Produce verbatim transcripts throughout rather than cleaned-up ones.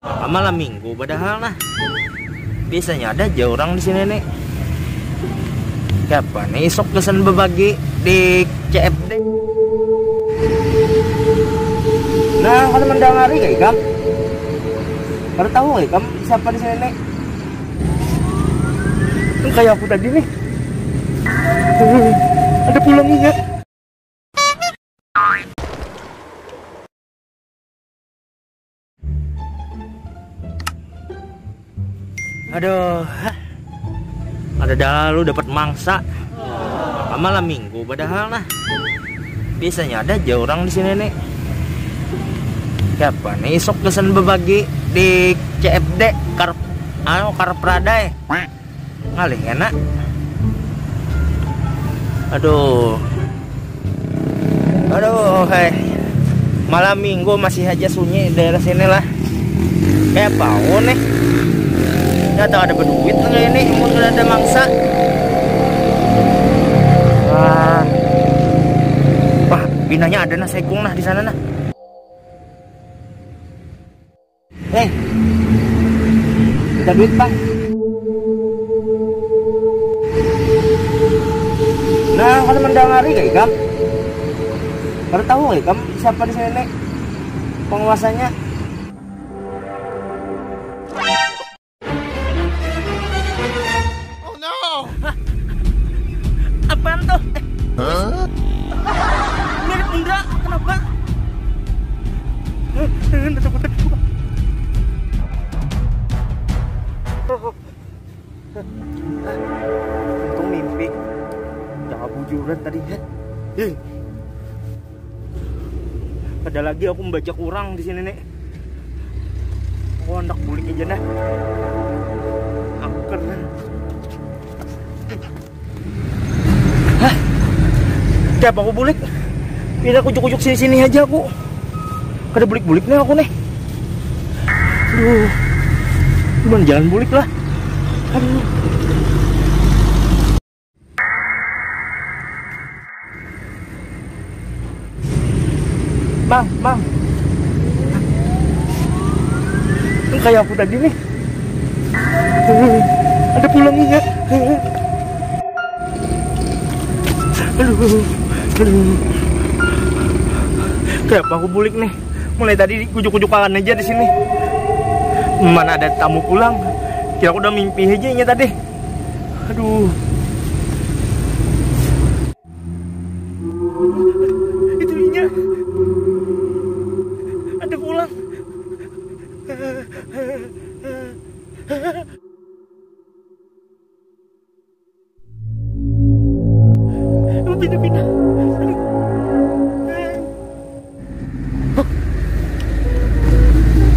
Malam minggu padahal nah. Biasanya ada aja orang di sini nih. Siapa nih isuk kesan berbagi di C F D? Nah, kalau mendengari kayak ikam, kalau tahu kayak ikam siapa di sini nih? Kan kayak aku tadi nih. Ada pulangnya. Aduh, hah. Ada dalu dapat mangsa. Malam minggu padahal nah. Biasanya ada aja orang di sini nih. Siapa nih isuk kesan berbagi di C F D, karep anu, karep radai. Ngalih enak. Aduh. Aduh, hei. Malam minggu masih aja sunyi daerah sini lah. Kayak bau nih. Nggak tahu ada berduit nggak ini, mun nggak ada mangsa. Wah. Wah, pinanya ada nah, sekung nah di sana nah. Eh, minta duit, Bang. Nah, kalau mendengari kayak ikam, kalau tahu kayak ikam siapa di sini penguasanya? Oh no! Hah? Apaan tuh? Eh, mirip Indra, kenapa? Eh, eh, nggak takut aku. Untung mimpi. Jangan bujuran tadi, ya. Ih. Ada lagi aku membajak orang di sini nih. Aku hendak bulik aja nah. Aku keren. Hah? Siapa aku bulik? Ini aku ujuk-ujuk sini-sini aja aku. Kada bulik-bulik nih aku nih. Aduh. Cuman jalan bulik lah. Aduh. Mang, mang. Kan kayak aku tadi nih. Ada pulangnya. Aduh, aduh. Kayak apa aku bulik nih? Mulai tadi kujuk-kujukan aja di sini. Mana ada tamu pulang? Kira aku udah mimpi aja ini tadi. Aduh. Itu inya. Ada pulang. Pindah-pindah. Aduh.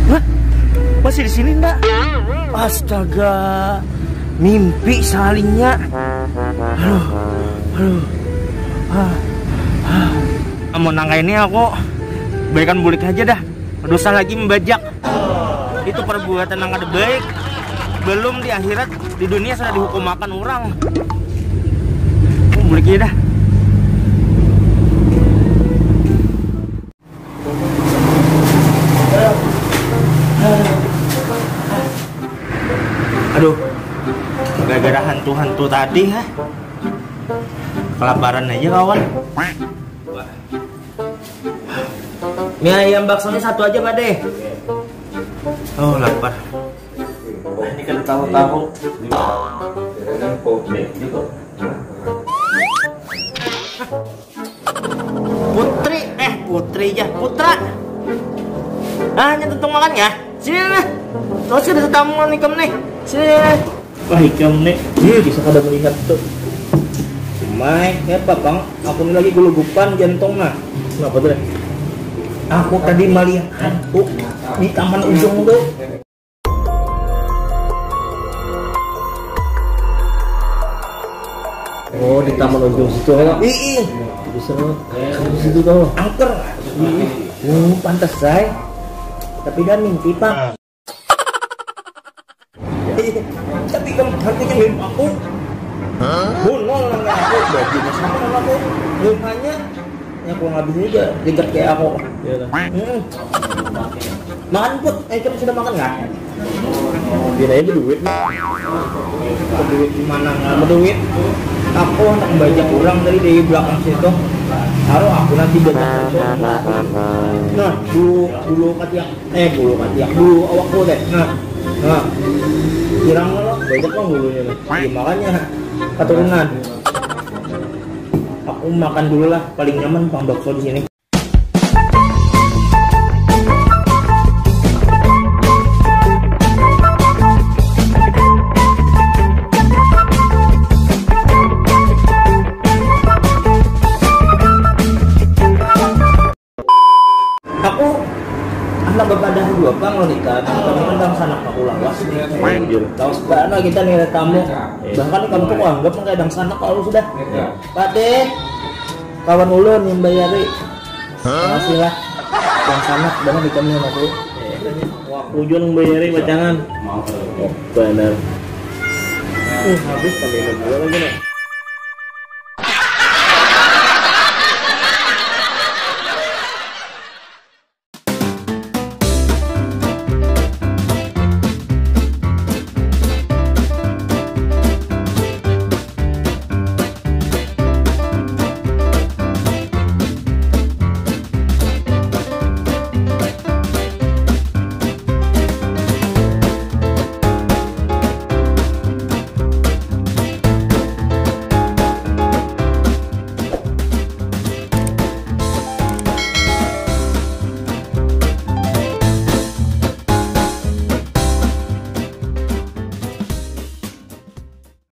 Hah? Masih di sini ndak? Astaga, mimpi salingnya. Aduh, aduh. Ah, ah. Amun nang ini aku baikan bulik aja dah. Dosa lagi membajak. Itu perbuatan yang kada baik. Belum di akhirat, di dunia sudah dihukumakan orang. Bulik aja dah. Aduh, gara-gara hantu-hantu tadi, ha? Kelaparan aja, kawan. Mie ayam baksonya satu aja, Pak De. Oh, lapar. Ini kan tahu-tahu. Ini kok juga. Putri, eh, Putri aja, Putra. Ah, ini tuntung makan ya. Sini nah. Terus ada tamu nih, kamu nih. Sini nah. Wah, ikam nih, ih, bisa kada melihat tuh. Mai, apa, Bang? Aku ini lagi gulugupan jantung nah. Kenapa tuh? Aku tadi melihat hantu di taman ujung tuh. Oh, di taman ujung situ, ya? Ih, ih. Bisa lewat. Di situ tuh. Angker. Oh, pantas, say. Tapi dah mimpi, Pak. Tapi kamu harusnya mirip aku. Bunol nang aku, bajunya sama nang aku. Mukanya Aku ngabis ini aja, ribet kayak aku. Ya lah. Hmm. Makan put, eh kamu sudah makan nggak? Dia aja berduit. Berduit di mana nggak berduit? Aku hendak membajak orang tadi dari belakang situ. Taruh aku nanti bajak. Nah, dulu dulu katiak, eh dulu katiak, dulu awakku teh. Nah, nah, girang lo, bajak bang dulunya. Iya makanya keturunan. Aku makan dulu lah, paling nyaman pang bakso di sini. Aku anak bapadah dua pang lo nikah, tapi kan dangsanak aku lawas nih. Lawas banget kita nih tamu. Bahkan kamu tuh anggap kayak dangsanak kalau sudah. Pak deh, kawan ulun yang bayari. Makasih lah. Dangsanak banget nikah nih sama aku. Aku juga nang bayari pacangan. Bener. Uh, habis kami minum dulu lagi nih.